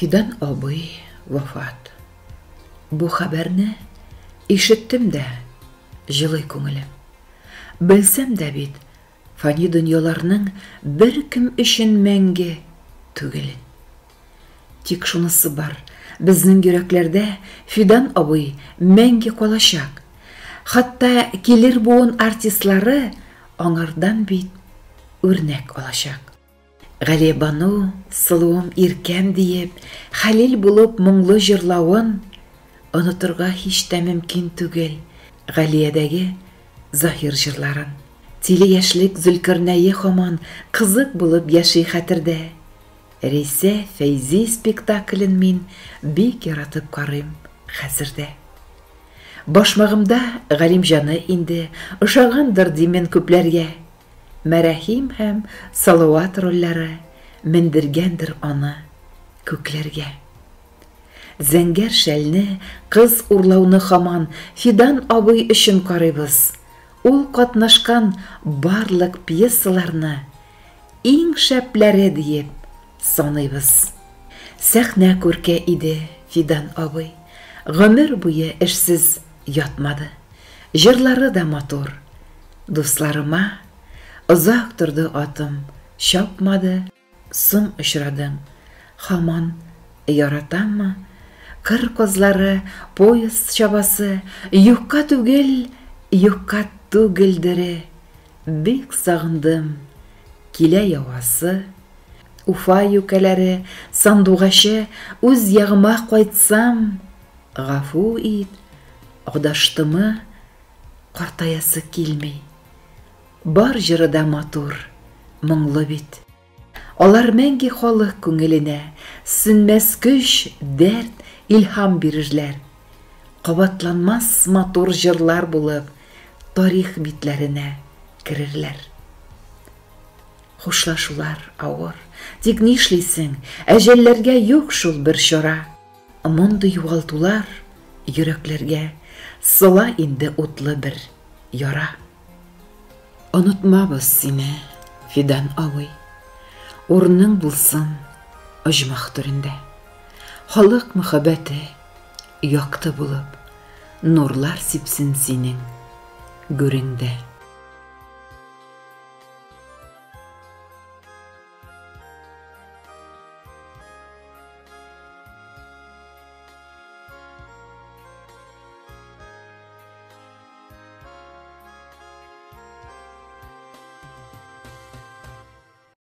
Фидан абый вафат. Бу хәбәрне ишеттем дә, җылый күңелем. Белсәм дә бит, фани дөньяларның беркем өчен мәңге түгелен. Тик шунысы бар, безнең йөрәкләрдә Фидан абый мәңге калачак. Хәтта килер буын артистлары аңардан бит үрнәк алачак. Галиябану, сылуым иркәм диеп, Хәлил булып моңлы җырлавын онытырга һич тә мөмкин түгел Галиядәге Заһир җырларын. Тиле яшьлек Зөлкөрнәе һаман кызык булып яши хәтердә. Рәйсә Фәйзи спектаклен мин бик яратып карыйм хәзер дә. Башмагымда Галимҗаны инде ошагандыр димен күпләргә. Мәрәхим һәм Салават рольләре мендергәндер аны күкләргә. Зәңгәр шәлне, кыз урлауны һаман Фидан абый өчен карыйбыз. Ул катнашкан барлык пьесаларны иң шәпләре диеп саныйбыз. Сәхнә күрке иде Фидан абый. Гомер буе эшсез ятмады. Җырлары да матур. Дусларыма озак торды атым, чапмады. Соң очрадың, һаман яратаммы? Кыр казлары, поезд чабасы, юкка түгел, юкка түгелдере. Бик сагындым, килә явасы. Уфа юкәләре, сандугачы, үз ягыма кайтсам, гафу ит, адаштымы, картаясы килми. Бар җыры да матур, моңлы бит. Алар мәңге халык күңеленә сүнмәс көч, дәрт, илһам бирерләр. Кабатланмас матур җырлар булып тарих битләренә керерләр. Хушлашулар авыр, тик нишлисең, әҗәлләргә юк шул бер чара. Мондый югалтулар йөрәкләргә сыла инде утлы бер яра. Онытмабыз сине, Фидан абый. Урының булсын оҗмах түрендә. Халык мөхәббәте якты булып, нурлар сипсен синең гүреңдә.